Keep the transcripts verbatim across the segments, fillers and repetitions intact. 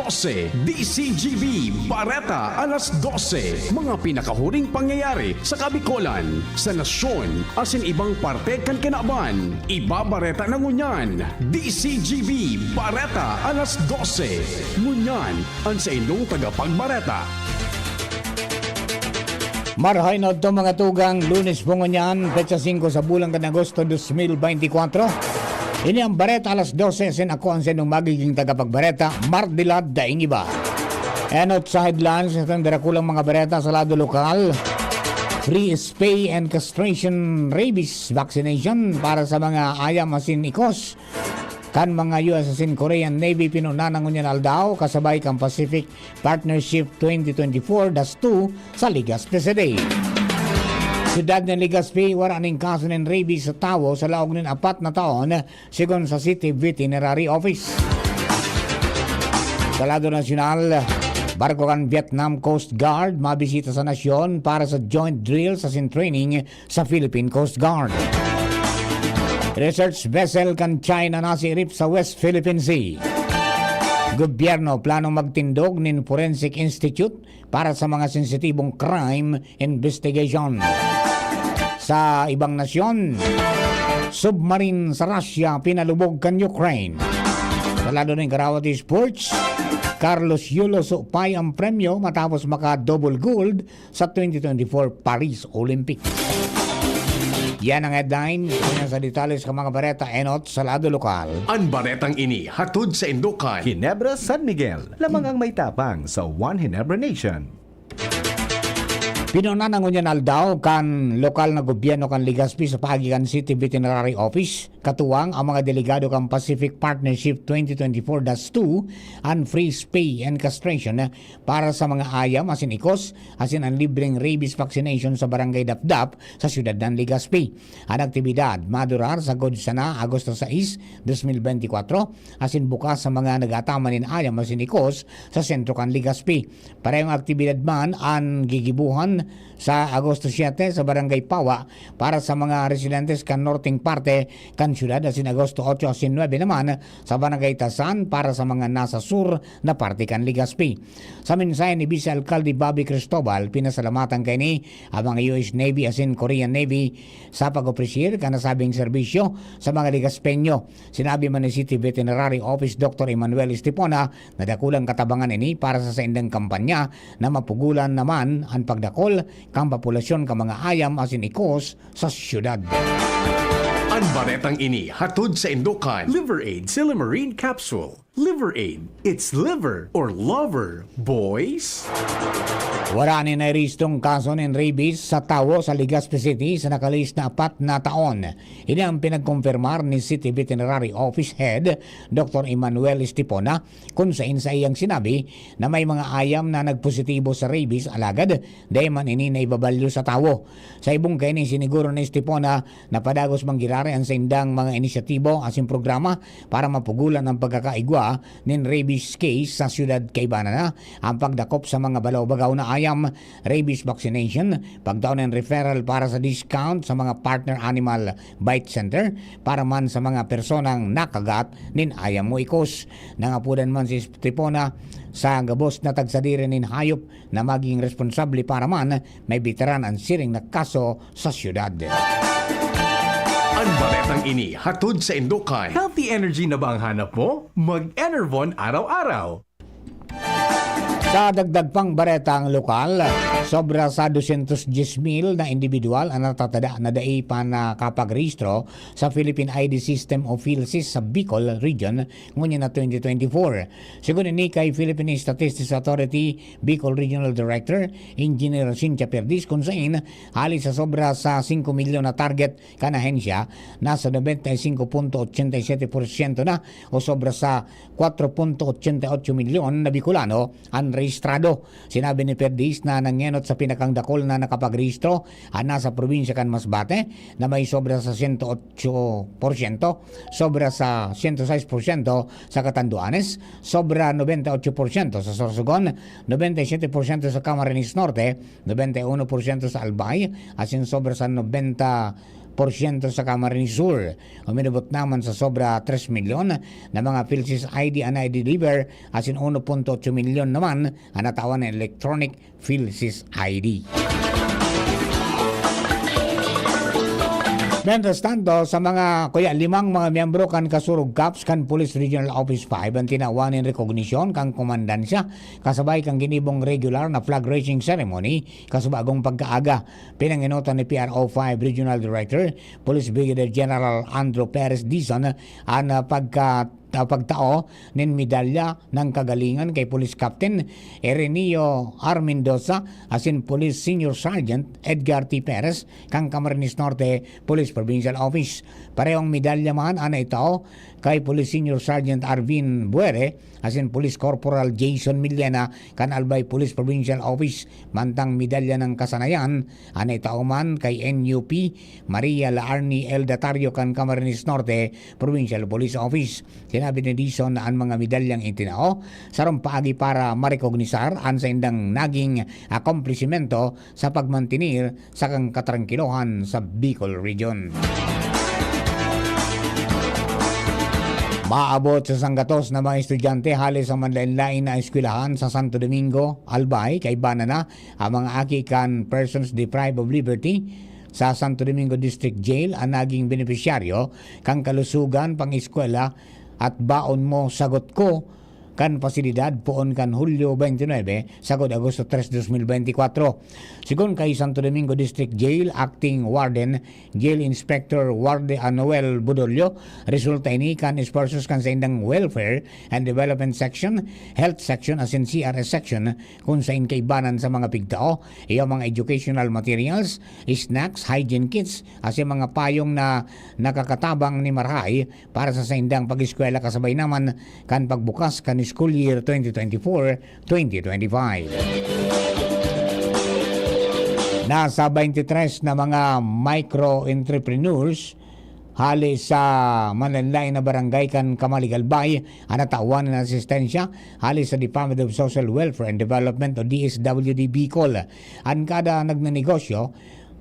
dose, D C G B, Bareta alas dose. Mga pinakahuring pangyayari sa Kabikolan, sa nasyon, asin ibang parte kan kinaban. Ibabareta na ngunyan, D C G B, Bareta alas dose. Ngunyan, an saindong tagapagbareta. Marahay na adto, mga tugang, Lunes po ngunyan, petsa singko sa bulan kan Agosto dos mil beintikwatro. Ini ang Bareta alas dose, asin ako ang saindong magiging tagapagbareta, Mardilad Daing Iba. Enot sa headlines, itong darakulang mga bareta sa lado lokal. Free spay and castration rabies vaccination para sa mga ayam asin ikos kan mga U S asin Korean Navy pinuna na ngunyan aldaw, kasabay kan Pacific Partnership twenty twenty-four dash two sa Legazpi City. Siyudad nin Legazpi, wara nin kaso nin rabies sa tawo sa laog nin apat na taon, sigon sa City Veterinary Office. Sa lado nasyonal, barko kan Vietnam Coast Guard mabisita sa nasyon para sa joint drills asin training sa Philippine Coast Guard. Research vessel kan China nasiirip sa West Philippine Sea. Gobyerno planong magtindog nin Forensic Institute para sa mga sensitibong crime investigation. Sa ibang nasyon, submarine sa Russia pinalubog kan Ukraine. Sa lado nin Karawati Sports, Carlos Yulo supay ang premyo matapos maka-double gold sa twenty twenty-four Paris Olympics. Yan ang headline. Kanya sa detalye sa mga bareta, enot sa lado lokal. An baretang ini hatod saindo kan Ginebra San Miguel, lamang ang may tapang sa One Ginebra Nation. Pinuna na ngunyan aldaw kan lokal na gobyerno kan Legazpi sa paagi kan City Veterinary Office, katuwang ang mga delegado kan Pacific Partnership twenty twenty-four dash two, an free spay and castration para sa mga ayam asin ikos, asin an libreng rabies vaccination sa Barangay Dapdap sa siyudad ng Legazpi. An aktibidad madurar sagkod sana Agosto sais, dos mil beintikwatro, asin bukas sa mga nag-aataman nin ayam asin ikos sa sentro kan Legazpi. Parehong aktibidad man an gigibohan sa Agosto siete sa Barangay Pawa para sa mga residentes kan norteng parte kan siyudad, asin Agosto otso asin nuebe naman sa Barangay Tasan para sa mga nasa sur na parte kan Legazpi. Sa mensahe ni Vice Alkalde Bobby Cristobal, pinasalamatan kaini ang mga U S Navy asin Korean Navy sa pag-opresir kan nasabing serbisyo sa mga Legazpeño. Sinabi man ni City Veterinary Office Doctor Emmanuel Estipona na dakulang katabangan ini para sa saindang kampanya na mapugulan naman an pagdakol kan populasyon kan mga ayam asin ikos sa siyudad. An baretang ini hatod saindo kan Liver Aid Silymarin Capsule. Liver Aid. It's liver or lover, boys. Wara nin nairehistong kaso nin rabies sa tawo sa Legazpi City sa nakalihis na apat na taon. Ini ang pinagkumpirmar ni City Veterinary Office Head Doctor Emmanuel Estipona, kun sain saiyang sinabi na may mga ayam na nagpositibo sa rabies, alagad dai man ini naibabalyo sa tawo. Sa ibong kaini, siniguro ni Estipona na padagos man giraray an saindang mga inisyatibo asin programa para mapugulan an pagkakaigwa nin rabies case sa siyudad. Kaiba na an pagdakop sa mga balaw-bagaw na ayam, rabies vaccination, pagtao nin referral para sa discount sa mga partner animal bite center para man sa mga personang nakagat nin ayam o ikos. Nangapodan man si Estipona sa gabos na tagsadiri nin hayop na maging responsable para man maibitaran an siring na kaso sa siyudad. An baretang ini hatod saindo kan Healthy energy na ba ang hanap mo? Mag-Enervon araw-araw. Sa dagdag pang baretang lokal, sobra sa dosyentos dyes mil na indibidwal ang natatada na dai pa nakapagrehistro sa Philippine I D System o PhilSys sa Bicol Region ngunyan na twenty twenty-four. Sigon ini kay Philippine Statistics Authority Bicol Regional Director Engineer Cynthia Perdiz, kun sain hali sa sobra sa singko milyon na target kan ahensya, nasa nobenta y singko punto ochenta y siyete porsyento na o sobra sa kwatro punto ochenta y otso milyon na Bicolano an rehistrado. Sinabi ni Perdiz na nangenot sa pinakang dakul na nakapagrehistro an nasa probinsya kan Masbate, na may sobra sa sento otso porsyento, sobra sa sento sais porsyento sa Catanduanes, sobra nobenta y otso porsyento sa Sorsogon, nobenta y siyete porsyento sa Camarines Norte, nobenta y uno porsyento sa Albay, asin sobra sa nobenta porsyento sa Camarines Sur. Uminabot naman sa sobra tres milyon na mga PhilSys I D an na-deliver, asin uno punto otso milyon naman an natawan na electronic PhilSys I D. Mientras tanto, sa mga, kuya, limang mga miyembro kan Kasurog Cops kan Police Regional Office five an tinawan nin rekognisyon kan komandansya, kasabay kan ginibong regular na flag raising ceremony kasubagong pagkaaga. Pinangenotan ni P R O five Regional Director, Police Brigadier General Andrew Perez Dizon, an, ah, pagka-, ah, pagtao nin medalya ng kagalingan kay Police Captain Ireneo R. Mendoza asin Police Senior Sergeant Edgar T. Perez kan Camarines Norte Police Provincial Office. Parehong medalya man an naitao kay Police Senior Sergeant Arvin Buere asin Police Corporal Jason Millena kan Albay Police Provincial Office, mantang medalya ng kasanayan an naitao man kay N U P Maria Laarni L. Datario kan Camarines Norte Provincial Police Office. Sinabi ni Dizon na an mga medalyang itinao sarong paagi para marekognisar an saindang naging akomplisimento sa pagmantener sa kan katrangkilohan sa Bicol Region. Maabot sa sanggatos na mga estudyante hale sa manlaen-laen na eskwelahan sa Santo Domingo, Albay, kaibanan na ang mga aki kan persons deprived of liberty sa Santo Domingo District Jail an naging benepisyaryo kan kalusugan, pang-eskwela at baon mo, sagot ko, kan pasilidad poon kan Hulyo twenty-nine sagod Agosto tres, dos mil beintikwatro. Sigon kay Santo Domingo District Jail Acting Warden, Jail Inspector Warde-, ah, Noel Budolio, resulta ini kan esfuerzos kan saindang Welfare and Development Section, Health Section asin C R S Section, kun sain kaibanan sa mga pigtao, iyo mga educational materials, snacks, hygiene kits, asin mga payong na nakakatabang ni marahay para sa saindang pag-eskwela, kasabay naman kan pagbukas kan school year twenty twenty-four, twenty twenty-five. Nasa twenty-three na mga micro-entrepreneurs hale sa manlaen-laen na barangay kan Camalig, Albay an natawan nin asistensya hale sa Department of Social Welfare and Development o D S W D Bicol. An kada nagnenegosyo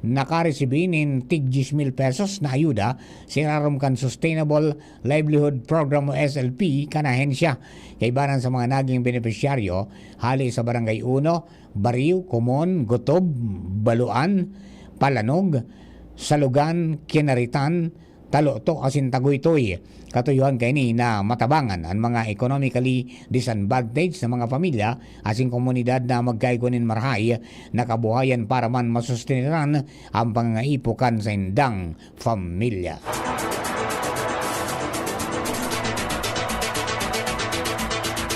nakaresibi nin tig dyes mil pesos na ayuda sa irarom kan Sustainable Livelihood Program o S L P kan ahensya. Kaibanan sa mga naging benepisyaryo hale sa Barangay Uno, Bariw, Comon, Gotob, Baluan, Palanog, Salugan, Kinaritan, Taloto asin Tagoytoy. Katuyohan kaini na matabangan an mga economically disadvantaged na mga pamilya asin komunidad na magkaigwa nin marahay na kabuhayan para man masusteneran an pangangaipo kan saindang pamilya.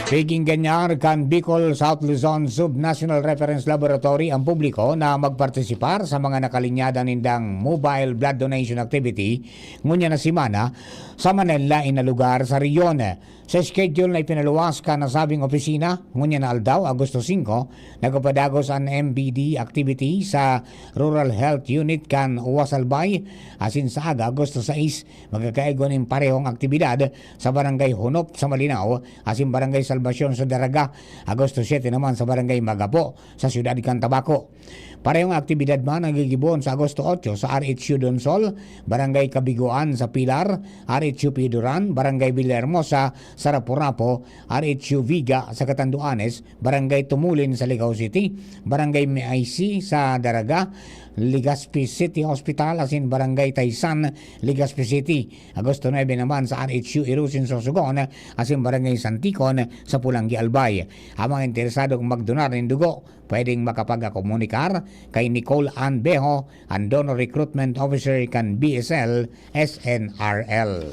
Piging ganyar kan Bicol South Luzon Subnational Reference Laboratory ang publiko na magpartisipar sa mga nakalinyada nindang mobile blood donation activity ngunyan na semana sa manlaen-laen na lugar sa rehiyon. Sa schedule na ipinaluwas kan nasabing opisina, ngunyan na aldaw, Agosto singko, nagpapadagos an M B D activity sa Rural Health Unit kan Uwas, Albay, asin sa aga, Agosto sais, magkakaigwa nin parehong aktibidad sa Barangay Hunop sa Malinao asin Barangay Salvacion sa Daraga, Agosto siyete naman sa Barangay Magapo sa siyudad kan Tabaco. Parehong aktibidad man ang gigibohon sa Agosto otso sa R H U Donsol, Barangay Kabiguan sa Pilar, R H U Pioduran, Barangay Villahermosa sa Rapu-Rapu, R H U Viga sa Catanduanes, Barangay Tumulin sa Ligao City, Barangay Meaisi sa Daraga, Legazpi City Hospital asin Barangay Taysan, Legazpi City. Agosto nuebe naman sa R H U Irusin, Sorsogon asin Barangay Santikon sa Polangui, Albay. Ang mga interesadong magdonar nin dugo, pwedeng makapagkomunikar kay Nicole Ann Bejo, an Donor Recruitment Officer kan B S L S N R L.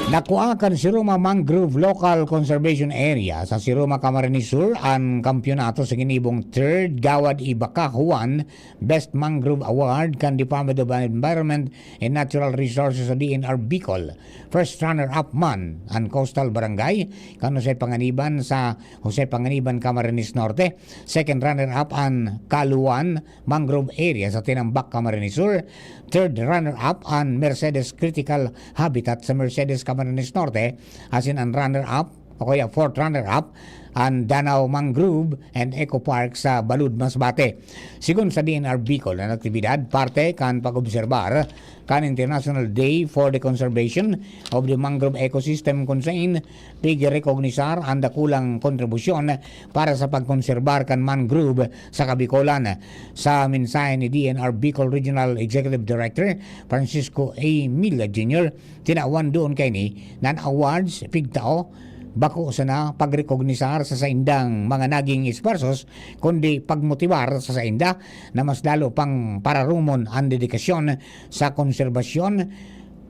Nakua kan Siruma Mangrove Local Conservation Area sa Siruma, Camarines Sur, an kampiyonato sa ginibong Third Gawad Ibaka Juan Best Mangrove Award kan Department of Environment and Natural Resources o D N R Bicol. First runner-up man an Coastal Barangay kan Jose Panganiban sa Jose Panganiban, Camarines Norte. Second runner-up an Kaluan Mangrove Area sa Tinambac, Camarines Sur. Third runner-up an Mercedes Critical Habitat sa Mercedes, Camarines Norte. Asin an runner-up o kaya fourth runner-up, an Danao Mangrove and Eco Park sa Balud, Masbate. Sigon sa D N R Bicol, an aktibidad parte kan pag-obserbar kan International Day for the Conservation of the Mangrove Ecosystem, kun sain pigrekognisar an dakulang kontribusyon para sa pagkonserbar kan mangrove sa Kabikolan. Sa mensahe ni D N R Bicol Regional Executive Director Francisco A. Milla Junior, tinawan duon kaini na an awards pigtao bako sana pagrekognisar sa saindang mga naging esfuerzos, kundi pagmotibar sa sainda na mas lalo pang pararumon an dedikasyon sa konserbasyon,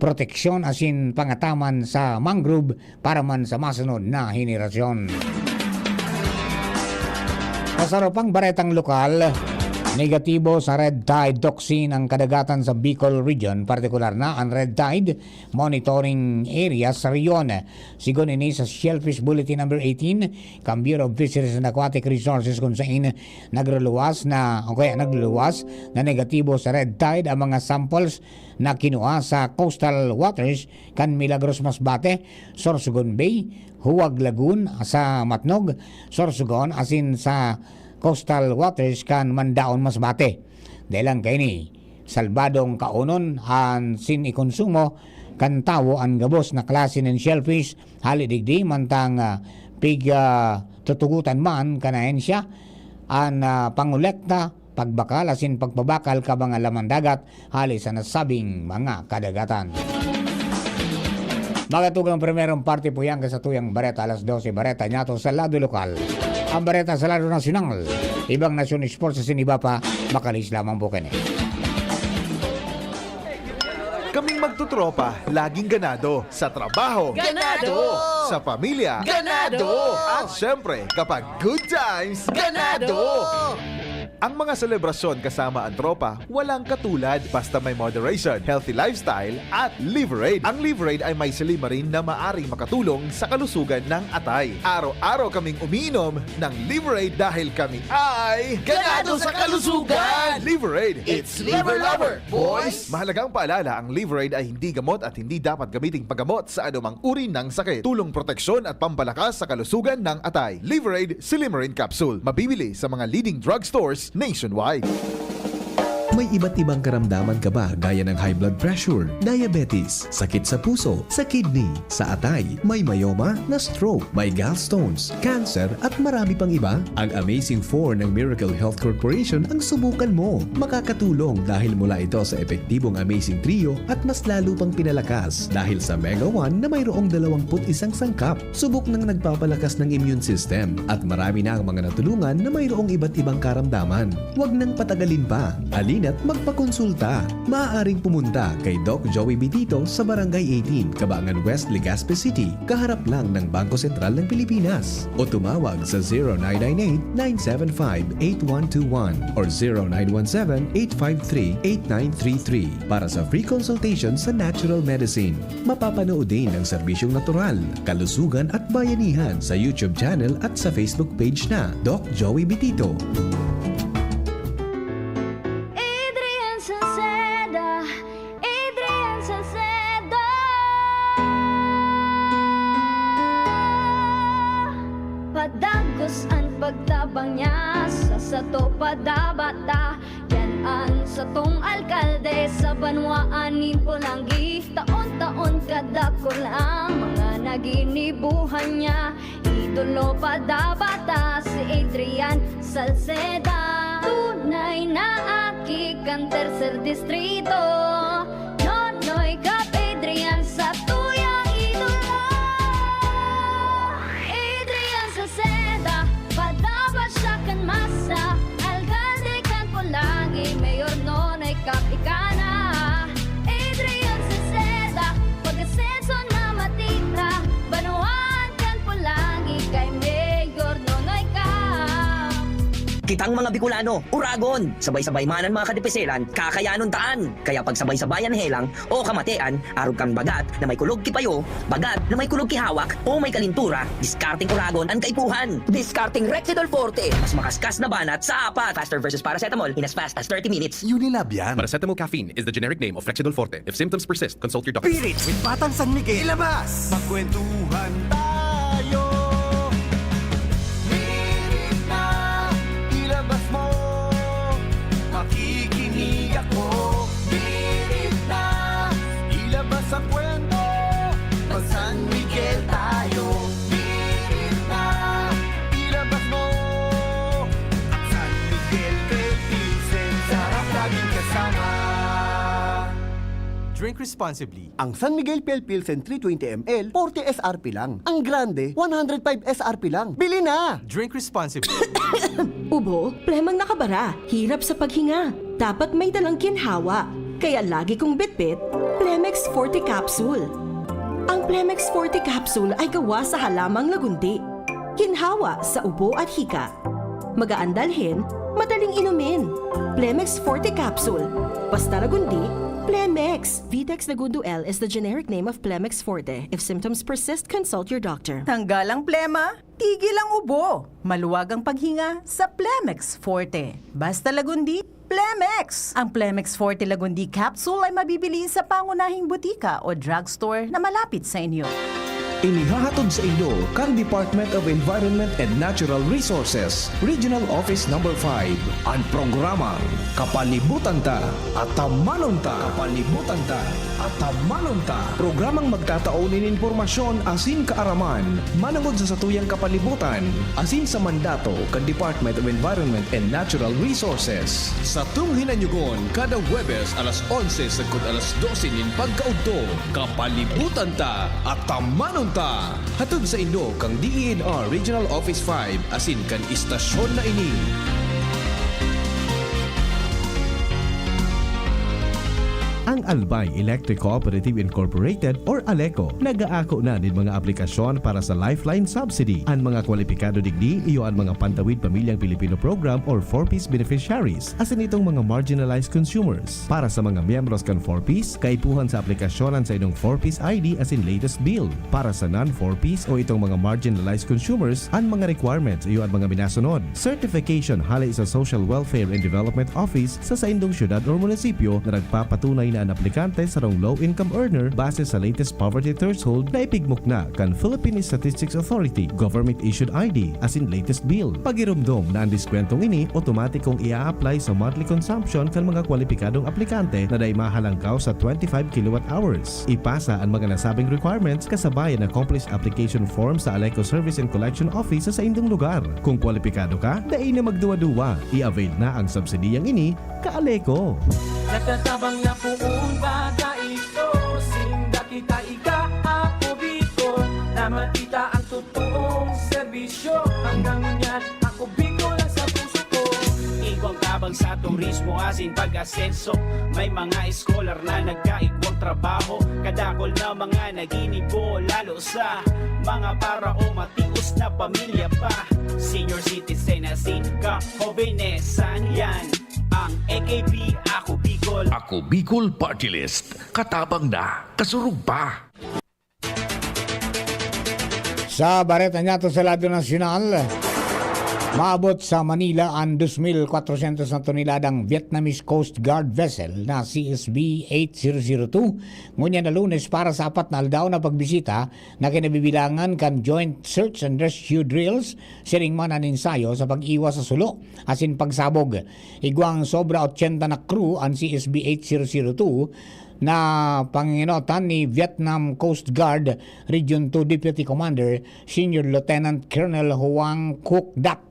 proteksyon asin pangataman sa mangrove para man sa masunod na henerasyon. Sa saro pang baretang lokal, negatibo sa red tide toxin ang kadagatan sa Bicol Region, partikular na an red tide monitoring area sa rehiyon. Sigon ini sa Shellfish Bulletin Number eighteen kan Bureau of Fisheries and Aquatic Resources, kun sain nagluluwas na, o kaya nagluluwas na negatibo sa red tide ang mga samples na kinua sa coastal waters kan Milagros, Masbate, Sorsogon Bay, Huwag Lagoon sa Matnog, Sorsogon asin sa coastal waters kan Mandaon, Masbate. Dai lang kaini, salbadong kaonon an sin ikonsumo kan tawo an gabos na klase nin shellfish, hali digdi mantang, ah, pig, ah, tutugotan man kan ahensya an, ah, pangolekta, pagbakal asin pagpabakal kan mga laman dagat hali sa nasabing mga kadagatan. Magatugang primerong parte po yan ka sa tuyang bareta, alas dose, bareta niyato sa lado lokal. Ang bareta sa lado nasyonal, ibang nasyon, sports, asin iba pa, makalis lamang po kini. Kaming magtutropa, laging ganado. Sa trabaho. Ganado! Sa pamilya. Ganado! At syempre, kapag good times, Ganado! Ang mga selebrasyon kasama ang tropa, walang katulad basta may moderation, healthy lifestyle, at Liverade. Ang Liverade ay may silymarin na maaring makatulong sa kalusugan ng atay. Araw-araw kaming umiinom ng Liverade dahil kami ay Ganado sa kalusugan! Liverade! It's Liver Lover, boys! Mahalagang paalala, ang Liverade ay hindi gamot at hindi dapat gamiting paggamot sa anumang uri ng sakit. Tulong proteksyon at pampalakas sa kalusugan ng atay. Liverade Silymarin Capsule. Mabibili sa mga leading drugstores nationwide. May iba't ibang karamdaman ka ba, gaya ng high blood pressure, diabetes, sakit sa puso, sa kidney, sa atay, may myoma, na-stroke, may gallstones, cancer, at marami pang iba? Ang Amazing Four ng Miracle Health Corporation ang subukan mo. Makakatulong dahil mula ito sa epektibong Amazing Trio at mas lalo pang pinalakas dahil sa Mega One na mayroong dalawampu't isang sangkap. Subok nang nagpapalakas ng immune system at marami na ang mga natulungan na mayroong iba't ibang karamdaman. Huwag nang patagalin pa. Halina't magpakonsulta. Maaaring pumunta kay Doc Joey Bitito sa Barangay eighteen, Cabangan West, Legazpi City, kaharap lang ng Bangko Sentral ng Pilipinas. O tumawag sa zero nine nine eight, nine seven five, eight one two one or zero nine one seven, eight five three, eight nine three three para sa free consultation sa natural medicine. Mapapanood din ang serbisyong natural, kalusugan at bayanihan sa YouTube channel at sa Facebook page na Doc Joey Bitito. Adrian Salceda, Adrian Salceda. Padagos an pagtabang niya, sa sato padabata. Yan an satong alkalde sa banwaan nin Polangui. Taon-taon kadakul ang mga naginibuhan niya. Idolo padabata si Adrian Salceda. Tunay na aki kan tercer distrito. Nonoy Cap Adrian sa tuyang idolo. Adrian Salceda, padaba siya kan masa. Alkalde kan Polangui, Mayor Nonoy Cap ika na. Adrian Salceda, pag-asenso na matira. Banwaan kan Polangui kay Mayor Nonoy Cap. Kitang mga Bicolano, uragon! Sabay-sabay man an mga kadipiselan, kakayanon taan! Kaya pagsabay-sabayan helang o kamatean, arog kan bagat na may kulog ki payo, bagat na may kulog ki hawak, o may kalintura, diskarteng uragon an kaipuhan! Diskarteng Rexidol Forte, mas makaskas na banat sa apat! Faster versus paracetamol in as fast as thirty minutes. Unilab yan. Paracetamol caffeine is the generic name of Rexidol Forte. If symptoms persist, consult your doctor. Spirit with Batang San Miguel. Ilabas! Magkwentuhan tayo! Drink responsibly. Ang San Miguel Pale Pilsen three twenty M L, forty S R P lang. Ang Grande, one hundred five S R P lang. Bili na! Drink responsibly. Ubo, plemang nakabara, hirap sa paghinga. Dapat may dalang ginhawa. Kaya lagi kong bitbit, Plemex Forte Capsule. Ang Plemex Forte Capsule ay gawa sa halamang lagundi. Ginhawa sa ubo at hika. Magaan dalhin, madaling inumin. Plemex Forte Capsule. Basta lagundi, Plemex. Vitex Lagundo L is the generic name of Plemex Forte. If symptoms persist, consult your doctor. Tanggal ang plema, tigil ang ubo. Maluwag ang paghinga sa Plemex Forte. Basta lagundi, Plemex! Ang Plemex Forte Lagundi Capsule ay mabibili sa pangunahing butika o drugstore na malapit sa inyo. Inihahatod sa inyo kan Department of Environment and Natural Resources, Regional Office Number five, an programang Kapalibutan Ta, Atamanon Ta. Kapalibutan Ta, Atamanon Ta. Programang magtatao nin impormasyon asin kaaraman manongod sa satuyang kapalibutan asin sa mandato kan Department of Environment and Natural Resources. Satong hinanyugon kada Huwebes alas onse sagkod alas dose nin pagkaudto. Kapalibutan Ta, Atamanon Ta! Hatod sa inyo kan D E N R Regional Office five asin kan istasyon na ini. Ang Albay Electric Cooperative Incorporated or ALECO nag-aako na nin mga aplikasyon para sa Lifeline Subsidy. An mga kwalipikado digdi iyo an mga Pantawid Pamilyang Pilipino Program or four Ps beneficiaries, asin itong mga marginalized consumers. Para sa mga miyembros kan four Ps, kaipuhan sa aplikasyon an saindong four Ps I D asin latest bill. Para sa non-four Ps o itong mga marginalized consumers, an mga requirements iyo an mga minasunod. Certification hale sa Social Welfare and Development Office sa saindong syudad o munisipyo na nagpapatunay na an aplikante sarong low-income earner base sa latest poverty threshold na ipigmukna kan Philippine Statistics Authority, government-issued I D, asin latest bill. Pagiromdom na an diskwentong ini otomatikong i-a-apply sa monthly consumption kan mga kwalipikadong aplikante na dai mahalangkaw sa twenty-five kilowatt hours. Ipasa an mga nasabing requirements kasabay an accomplished application form sa ALECO Service and Collection Office sa saindong lugar. Kung kwalipikado ka, dai na magduwa-duwa. I-avail na ang subsidiyang ini, ka-ALECO. Nagtatabang na poon baga ito, sinda kita ika, Ako Bicol, na makita ang totoong serbisyo. Hanggang ngunyan, Ako Bicol ang sa puso ko. Igwang tabang sa turismo asin pag-asenso. May mga scholar na nagkaigwang trabaho. Kadakol na mga naginibo, lalo sa mga para o matios na pamilya pa. Senior citizen asin ka-jovenesan, yan ang A K P, Ako Bicol. Ako Bicol Party List. Katabang na, kasurog pa. Sa bareta niyato sa Radyo Nasyonal, maabot sa Manila an dos mil kwatrosyentos na toneladang Vietnamese Coast Guard vessel na C S V eight zero zero two, ngunyan na Lunes para sa apat na aldaw na pagbisita na kinabibilangan kan Joint Search and Rescue Drills, siring man an ensayo sa pag-iwas sa sulo asin pagsabog. Igwang sobra ochenta na crew an C S V eight zero zero two na pangingenotan ni Vietnam Coast Guard Region two Deputy Commander Senior Lieutenant Colonel Hoang Khuc Dat.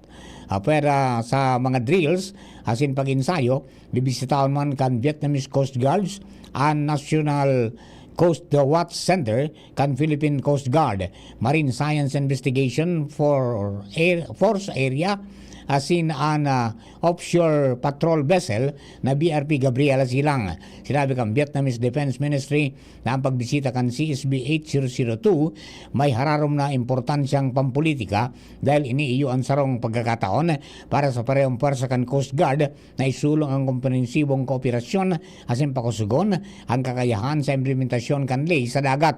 Apwera sa mga drills asin pag-ensayo, bibisitahon man kan Vietnamese Coast Guards an National Coast Watch Center kan Philippine Coast Guard, Marine Science Investigation for Air Force Area asin an ah, offshore patrol vessel na B R P Gabriela Silang. Sinabi kan Vietnamese Defense Ministry na ang pagbisita kan C S V eight zero zero two may hararom na importansyang pampolitika dahil ini iyo an sarong pagkakataon para sa parehong pwersa kan Coast Guard na isulong ang komprehensibong kooperasyon asin pakusugon ang kakayahan sa implementasyon kan ley sa dagat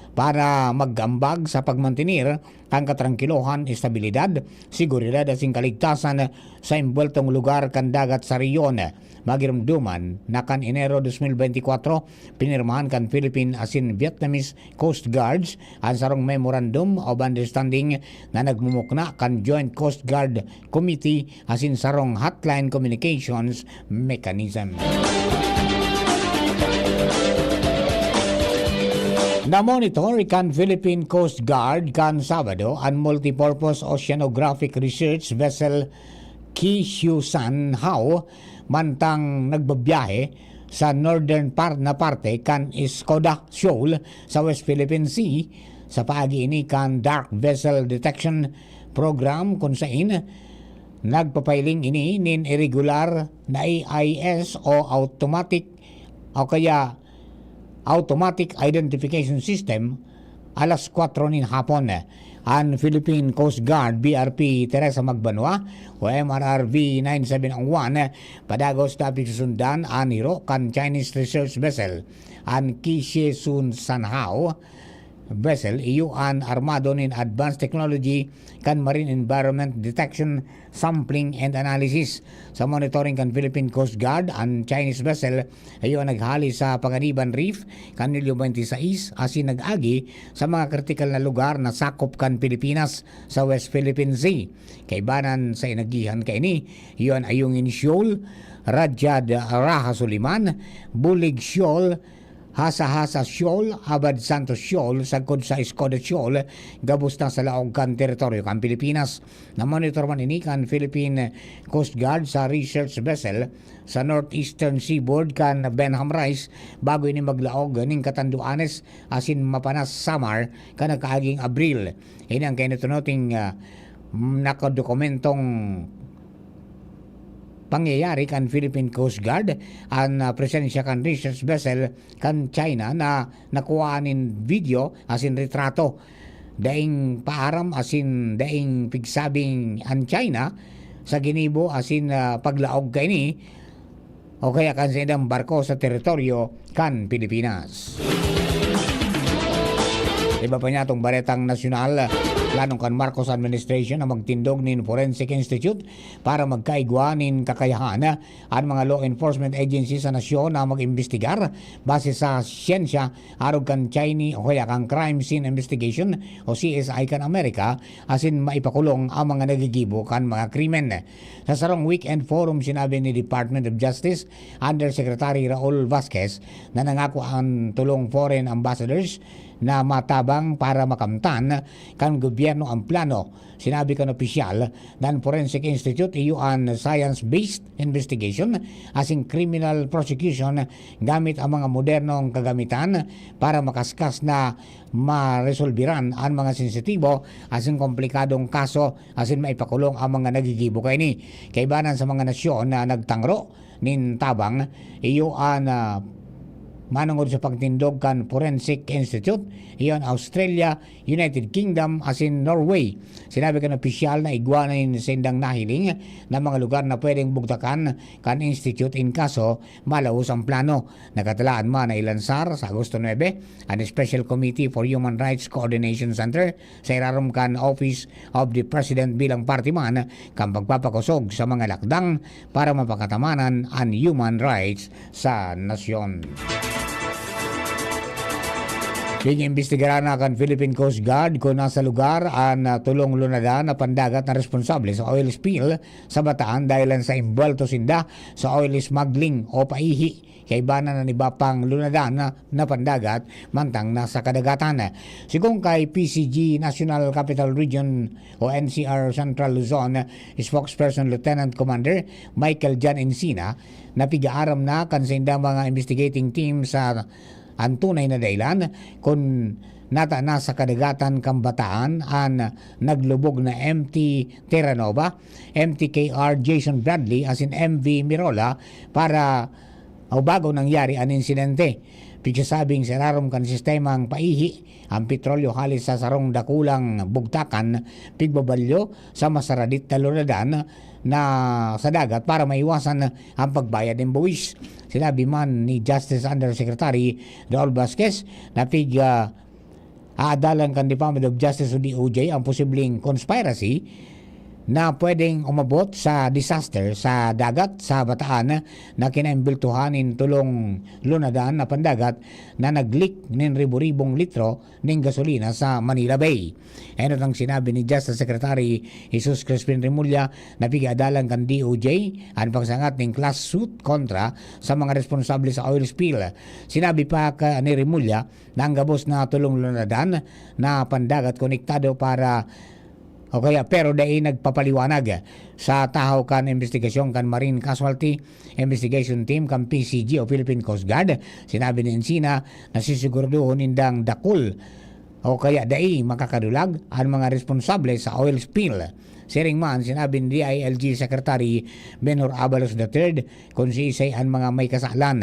para mag-ambag sa pagmantener kan katrangkilohan, estabilidad, seguridad asin kaligtasan sa embuweltong lugar kan dagat sa rehiyon. Magiromdoman na kan Enero dos mil benti kwatro, pinirmahan kan Philippine asin Vietnamese Coast Guards an sarong Memorandum of Understanding na nagmumukna kan Joint Coast Guard Committee asin sarong hotline communications mechanism. Na-monitor kan Philippine Coast Guard kan Sabado an multipurpose oceanographic research vessel Kihyusan Hao mantang nagbabiyahe sa northern par-, na parte kan Skoda Shoal sa West Philippine Sea, sa paagi ini kan Dark Vessel Detection Program, kun sain nagpapahiling ini nin irregular na A I S o automatic o kaya automatic identification system alas kwatro nin hapon. An Philippine Coast Guard, B R P Teresa Magbanua, o M R R V nine seven one, padagos na pigsusundan an hiro kan Chinese research vessel, an Qishe Sun Sanhao vessel, iyo an armado nin advanced technology kan marine environment detection, sampling and analysis. Sa monitoring kan Philippine Coast Guard, an Chinese vessel iyo an naghali sa Panganiban Reef kan Hulyo twenty-six asin nag-agi sa mga kritikal na lugar na sakop kan Pilipinas sa West Philippine Sea. Kaibanan sa inagihan kaini, iyo an Ayungin Shoal, Radyad Raha Suliman, Bulig Shoal, Hasa-Hasa Shoal, Abad Santos Shoal, sagkod sa Escoda Shoal, gabos na sa laog kan teritoryo kan Pilipinas. Namonitor man ini kan Philippine Coast Guard sa research vessel sa northeastern seaboard kan Benham Rice bago ini maglaog ning Catanduanes asin Mapanas, Samar kan nakaaging Abril. Ini ang kainot-unoting, ah, nakadokumentong pangyayari kan Philippine Coast Guard, an, ah, presensya kan research vessel kan China na nakuha nin video asin retrato. Daing paaram asin daing pigsabing an China sa ginibo asin, ah, paglaog kaini o kaya kan saindang barko sa teritoryo kan Pilipinas. Iba pa niya itong baretang nasyonal, plano kan Marcos administration na magtindog nin Forensic Institute para magkaigwa nin kakayahan an mga law enforcement agency sa nasyon na mag-imbestigar base sa siyensya arog kan Chinese o kaya kan Crime Scene Investigation o C S I kan Amerika asin maipakulong ang mga nagigibo kan mga krimen. Sa sarong weekend forum, sinabi ni Department of Justice Undersecretary Raul Vasquez na nangako ang tulong foreign ambassadors na matabang para makamtan kan gobyerno ang plano. Sinabi kan opisyal na an Forensic Institute iyo an science-based investigation asin criminal prosecution gamit ang mga modernong kagamitan para makaskas na maresolbiran an mga sensitibo asin komplikadong kaso asin maipakulong ang mga nagigibo kaini. Kaibanan sa mga nasyon na nagtangro nin tabang, iyo an, ah, manongod sa pagtindog kan Forensic Institute, iyo an Australia, United Kingdom asin Norway. Sinabi kan opisyal na igwa na nin saindang nahiling na mga lugar na pwedeng bugtakan kan institute in kaso malaos ang plano. Nakatalaan man na ilansar sa Agosto nuebe an Special Committee for Human Rights Coordination Center sa irarom kan Office of the President bilang parte man kan pagpapakosog sa mga lakdang para mapakatamanan an human rights sa nasyon. Pig-imbestigaran na kan Philippine Coast Guard kun nasa lugar an, ah, tolong lunadan na pandagat na responsable sa oil spill sa Bataan dahilan sa imbuwelto sinda sa oil smuggling o paihi. Kaibanan an iba pang lunadan na, na pandagat mantang nasa kadagatan. Sigon kay P C G National Capital Region o N C R Central Luzon spokesperson Lieutenant Commander Michael John Encina, napig-aaram na kan saindang mga investigating team sa an tunay na dahilan kun nata na sa kadagatan kan Bataan an naglubog na M T Terranova, M T K R Jason Bradley asin M V Mirola para o bago nangyari an insidente. Pigsasabing sa irarom kan sistemang paihi an petrolyo hali sa sarong dakulang bugtakan, pigbabalyo sa masaradit na lunadan na sa dagat para maiwasan ang pagbayad nin buwis. Sinabi man ni Justice Undersecretary Raul Vasquez na pig, ah, aadalan kan Department of Justice o D O J ang posibleng conspiracy na pwedeng umabot sa disaster sa dagat sa Bataan na kinaimbultuhan nin tolong lunadan na pandagat na nag-leak nin ribo-ribong litro nin gasolina sa Manila Bay. Enot ang sinabi ni Justice Secretary Jesus Crispin Remulla na pig-aadalan kan D O J an pagsangat nin class suit kontra sa mga responsable sa oil spill. Sinabi pa ka ni Remulla na ang gabos na tolong lunadan na pandagat konektado para o kaya, pero dai nagpapaliwanag sa tahaw kan imbestigasyon kan Marine Casualty Investigation Team kan P C G o Philippine Coast Guard. Sinabi ni Encina na sisiguraduhon nindang dakul o kaya dai makakadulag an mga responsable sa oil spill. Siring man, sinabi ni D I L G Secretary Benhur Abalos the third kung siisay an mga may kasalan.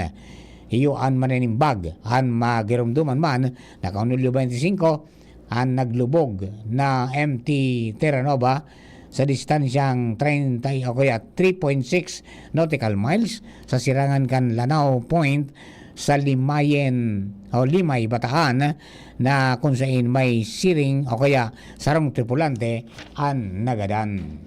Iyo an maninimbag. An magiromdoman man na kan Hulyo twenty-five, an naglubog na M T Terra Nova sa distansyang treinta o kaya three point six nautical miles sa sirangan kan Lanao Point sa Limayen o Limay, Bataan, na kung sain may siring o kaya sarong tripulante an nagadan.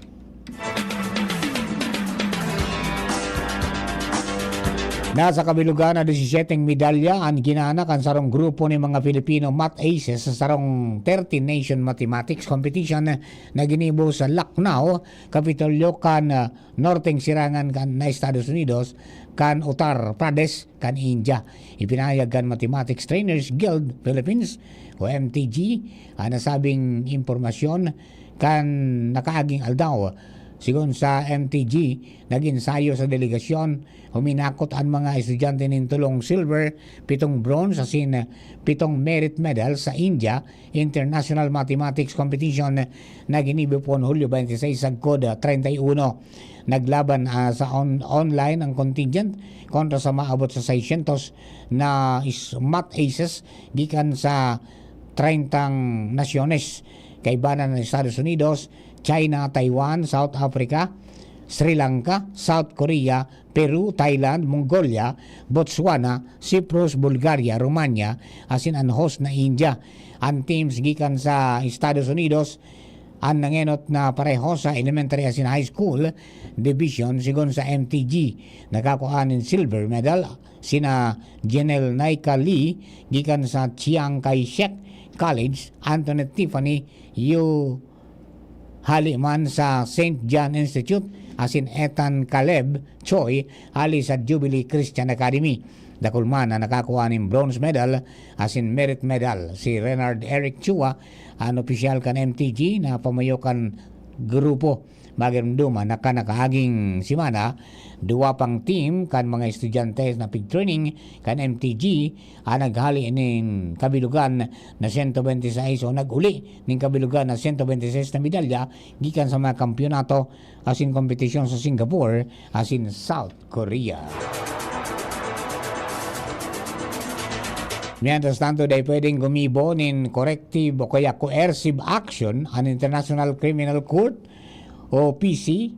Nasa kabilugan na disisiyete medalya an ginana kan sarong grupo nin mga Filipino math aces sa sarong thirty-nation mathematics competition na ginibo sa Lucknow, Kapitolyo kan, ah, norteng sirangan kan, na Estados Unidos, kan Uttar Pradesh, kan India. Ipinahayag kan Mathematics Trainers Guild Philippines o M T G an nasabing impormasyon kan nakaaging aldaw. Sigon sa M T G, nag-ensayo sa delegasyon, huminakot an mga estudyante nin tolong silver, pitong bronze asin pitong merit medal sa India International Mathematics Competition na ginibo poon Hulyo twenty-six sagkod, ah, treinta y uno. Naglaban, ah, sa on-, online ang contingent kontra sa maabot sa seiscientos na is-, math aces gikan sa treintang nasyones. Kaibanan ang Estados Unidos, China, Taiwan, South Africa, Sri Lanka, South Korea, Peru, Thailand, Mongolia, Botswana, Cyprus, Bulgaria, Romania, asin an host na India. An teams gikan sa Estados Unidos, an nangenot na pareho sa elementary asin high school division, sigon sa M T G. Nakakua nin silver medal sina Jenel Naika Lee gikan sa Chiang Kai-shek College, Antoinette Tiffany Yu hali man sa Saint John Institute, asin Ethan Caleb Choi hali sa Jubilee Christian Academy. Dakul man na nakakua nin bronze medal asin merit medal si Renard Eric Chua, an opisyal kan M T G na pamayo kan grupo. Magiromdoman na kan nakaaging semana, duwa pang team kan mga estudyante na pig-training kan M T G an naghali nin kabilugan na sento bente seis o nag-uli nin kabilugan na sento bente seis na medalya gikan sa mga kampiyonato asin kompetisyon sa Singapore asin South Korea. Mientras tanto, dai pwedeng gumibo nin corrective o kaya coercive action an International Criminal Court o P C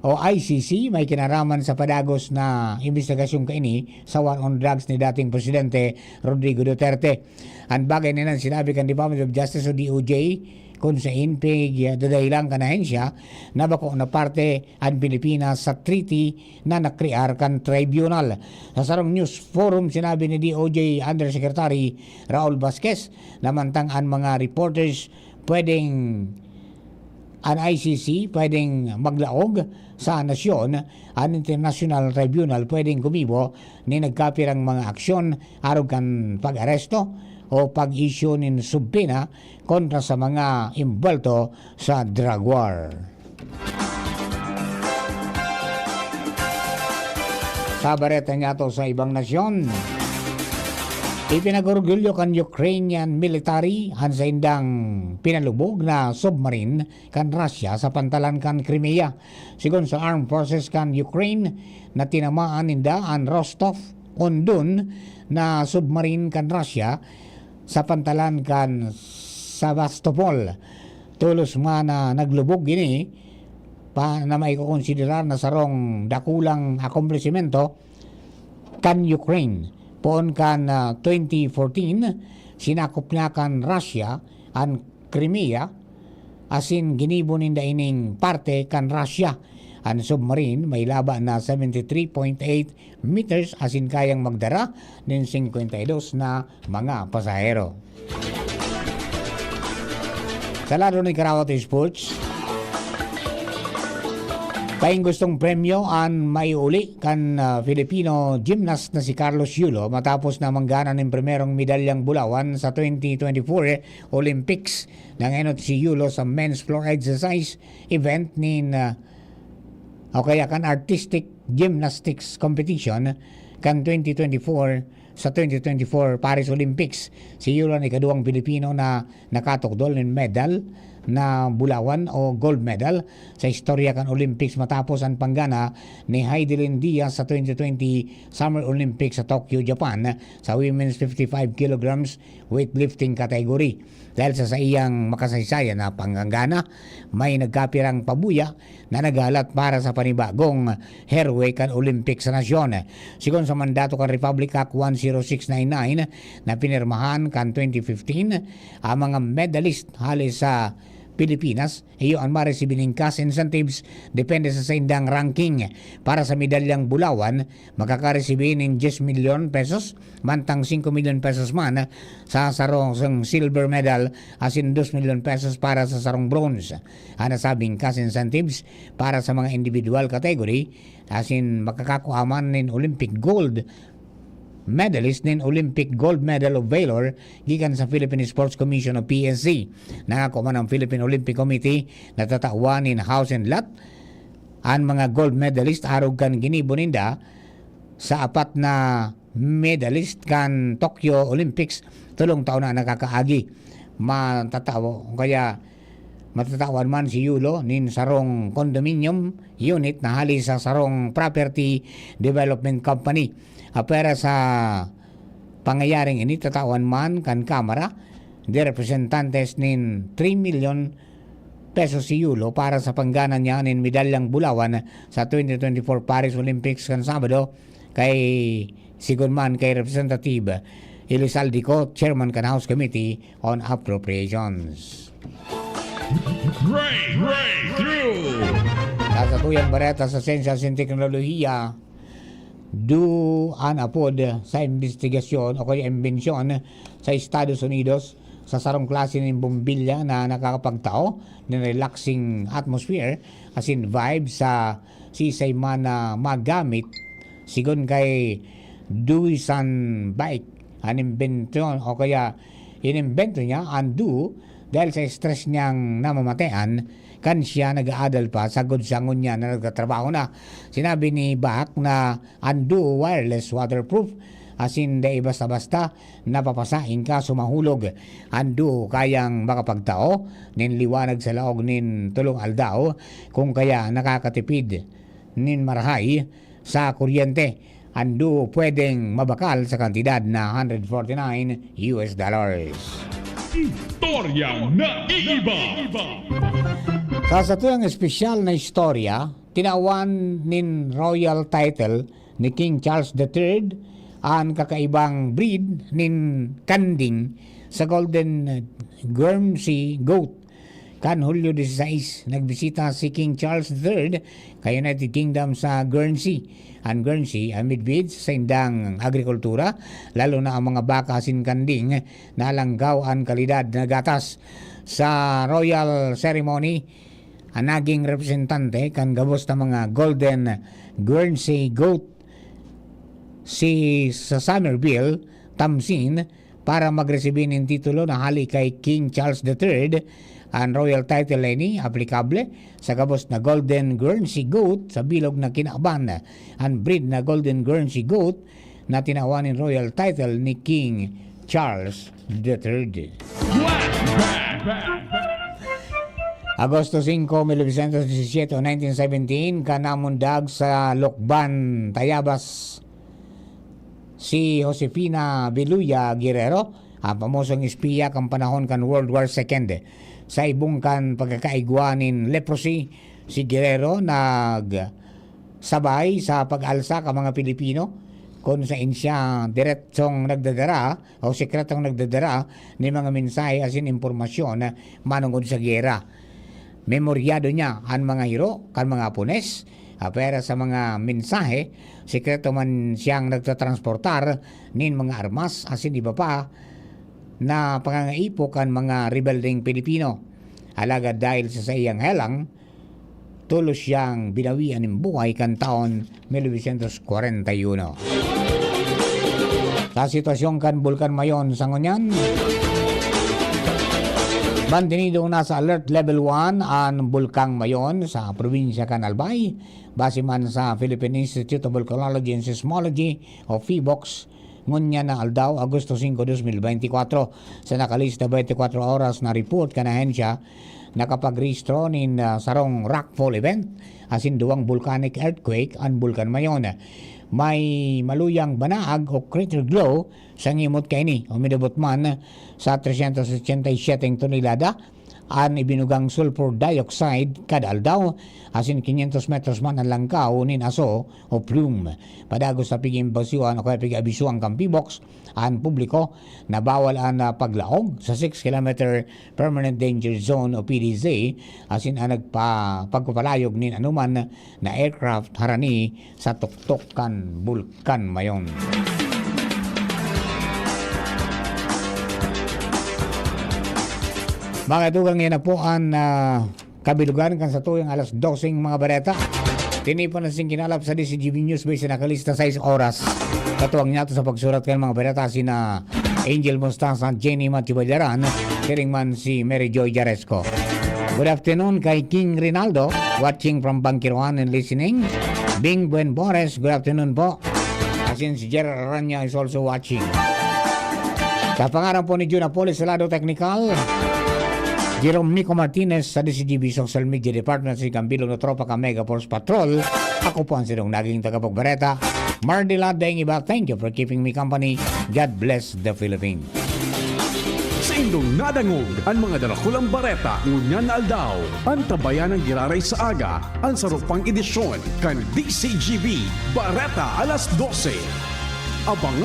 o I C C may kinaraman sa padagos na imbestigasyon kaini sa war on drugs ni dating Presidente Rodrigo Duterte. An bagay na yan sinabi kan Department of Justice o D O J, kung sain pig-, dadahilan kan ahensya na bako na parte an Pilipinas sa treaty na nakrear kan tribunal. Sa sarong news forum, sinabi ni D O J Undersecretary Raul Vasquez na mantang an mga reporters pwedeng an I C C pwedeng maglaog sa nasyon, an International Tribunal pwedeng gumibo nin nagkapirang mga aksyon arog kan pag-aresto o pag-issue nin subpoena kontra sa mga imbuwelto sa drug war. Sa bareta niyato sa ibang nasyon, ipinag-orgulyo kan Ukrainian military an saindang pinalubog na submarine kan Russia sa pantalan kan Crimea. Sigon sa Armed Forces kan Ukraine, na tinamaan ninda an Rostov-on-Don na submarine kan Russia sa pantalan kan Sevastopol. Tolos man na naglubog ini pa, na maikokonsiderar na sarong dakulang akomplisimento kan Ukraine. Poon kan, ah, twenty fourteen, sinakop na kan Russia an Crimea, asin ginibo ninda ining parte kan Russia. An submarine may laba na seventy three point eight meters asin kayang magdara nin singkwenta y dos na mga pasahero. Sa lado ni Karawat Sports, Ain gustong premyo an maiuli kan, ah, Filipino gymnast na si Carlos Yulo matapos na manggana nin primerong medalyang bulawan sa twenty twenty-four Olympics. Nangenot si Yulo sa men's floor exercise event nin, ah, o kaya kan artistic gymnastics competition kan twenty twenty-four sa twenty twenty-four Paris Olympics. Si Yulo an ikaduwang Pilipino na nakatukdol nin medal na bulawan o gold medal sa istorya kan Olympics matapos an panggana ni Heidelin Diaz sa twenty twenty Summer Olympics sa Tokyo, Japan, sa women's fifty-five kilograms weightlifting category. Dahil sa saiyang makasaysayan na panggana, may nagkapirang pabuya na naghalat para sa panibagong heroe kan Olympic sa nasyon. Sigon sa mandato kan Republic Act one zero six nine nine na pinirmahan kan twenty fifteen, ang mga medalist hale sa Pilipinas, iyo an maresibi nin cash incentives depende sa saindang ranking. Para sa medalyang bulawan, makakaresibi nin diyes milyon pesos, mantang singko milyon pesos man sa sarong silver medal, asin dos milyon pesos para sa sarong bronze. An nasabing cash incentives para sa mga individual category, asin makakakua man nin Olympic gold medalist nin Olympic Gold Medal of Valor gikan sa Philippine Sports Commission o P S C. Nangako man ang Philippine Olympic Committee na tatawan nin house and lot an mga gold medalist arog kan ginibo ninda sa apat na medalist kan Tokyo Olympics, tolong taon na nakakaagi. Matatawo, kaya matatawan man si Yulo nin sarong condominium unit na hali sa sarong property development company. Apwera sa pangyayaring ini, tatawan man kan Kamara de Representantes nin three million pesos si Yulo para sa panggana niya nin medalyang bulawan sa twenty twenty-four Paris Olympics kan Sabado, kay sigon man kay Representative Elizalde Co, Chairman kan House Committee on Appropriations. Breakthrough! Sa satuyang bareta sa siyensya asin teknolohiya, duo an apod sa imbestigasyon o kaya imbensyon sa Estados Unidos sa sarong klase nin bombilya na nakakapagtao nin relaxing atmosphere asin vibe sa sisay man na magamit. Sigon kay Duisan Baik, an imbentyon o kaya inimbento niya an duo dahil sa stress niyang namamatean kan siya nag-aadal pa sagkod sa ngunyan na nagtatrabaho na. Sinabi ni Baak na an duo wireless, waterproof, asin dai basta-basta napapasaing ka sa mahulog. An duo kayang makapagtao nin liwanag sa laog nin tolong aldaw, kung kaya nakakatipid nin marahay sa kuryente. An duo pwedeng mabakal sa kantidad na hundred forty-nine U S dollars. Istoryang naiiba. Sa satuyang espesyal na istorya, tinawan nin royal title ni King Charles the Third an kakaibang breed nin kanding sa Golden Guernsey Goat. Kan Hulyo dieciséis, nagbisita si King Charles the Third kan United Kingdom sa Guernsey. An Guernsey an midbid sa saindang agrikultura, lalo na ang mga baka asin kanding, nalanggaw an kalidad na gatas. Sa royal ceremony, an naging representante kan gabos na mga Golden Guernsey Goat, si sa Somerville, Tamsin, para magresibi nin titulo na hali kay King Charles the Third. An royal title na ini aplikable sa gabos na Golden Guernsey Goat sa bilog na kinaban. An breed na Golden Guernsey Goat na tinawan nin royal title ni King Charles the Third. Agosto singko, mil novecientos disisiete o nineteen seventeen, kan namundag sa Lukban, Tayabas, si Josefina Viluya Guerrero, ang pamosong espiya kan panahon kan World War Second. Sa ibong kan pagkakaigwa nin leprosy, si Guerrero nagsabay sa pag-alsa kan mga Pilipino, kun sain siya diretsong nagdadara o sekretong nagdadara nin mga mensahe asin impormasyon manongod sa giyera. Memoryado niya an mga hiro kan mga Hapones, apwera sa mga mensahe, sekreto man siyang nagtatransportar nin mga armas asin iba pa na pangangaipo kan mga rebeldeng Pilipino. Alagad dahil sa saiyang helang, tolos siyang binawian nin buhay kan taon mil novecientos kwarenta y uno. Sa sitwasyon kan Bulkan Mayon sa ngunyan, mantenidong nasa alert level one an Bulkang Mayon sa probinsya kan Albay. Base man sa Philippine Institute of Volcanology and Seismology o PHIVOLCS, ngunyan na aldaw, Agosto singko, dos mil benti kwatro, sa nakalista benti kwatro oras na report kan ahensya, nakapagrehistro nin, ah, sarong rockfall event asin duwang volcanic earthquake an Bulkan Mayon. May maluyang banaag o crater glow sa ngimot kaini, umidabot man sa trescientos ochenta y siete tonelada an ibinugang sulfur dioxide kada aldaw, asin quinientos metros man an langkaw nin aso o plume. Padagos sa pig-imbasyohan o kaya pig-abisohan kan PHIVOLCS an publiko na bawal an, ah, paglaog sa six kilometer Permanent Danger Zone o P D Z, asin an nagpa-, pagpapalayog nin anoman na aircraft harani sa tuktok kan Bulkan Mayon. Mga tugang, yan na po an, ah, kabilugan kan satuyang alas doseng mga bareta. Tinipan na sing kinalap sa D C G B News Base na nakalista sais oras. Katuwang niya to sa pagsurat kan mga bareta sina Angel Mostaza, Jenny Matibalyaran, siring man si Mary Joy Jaresco. Good afternoon kay King Rinaldo, watching from Bangkiruan and listening. Bing Buen Bores, good afternoon po. Asin si Gerald Aranya is also watching. Sa pangaran po ni Jun Apoles sa lado teknikal, Jerome Nico Martinez sa D C G B Social Media Department, si Kambilong na tropa ka Mega Force Patrol. Ako po ang sinong naging tagapagbareta, Mardy Lad Daing Iba. Thank you for keeping me company. God bless the Philippines. Saindong nadangog an mga darakulang bareta ngunyan na aldaw. Antabayan an giraray sa aga, an saro pang edisyon kan D C G B Bareta Alas Dose. Abangan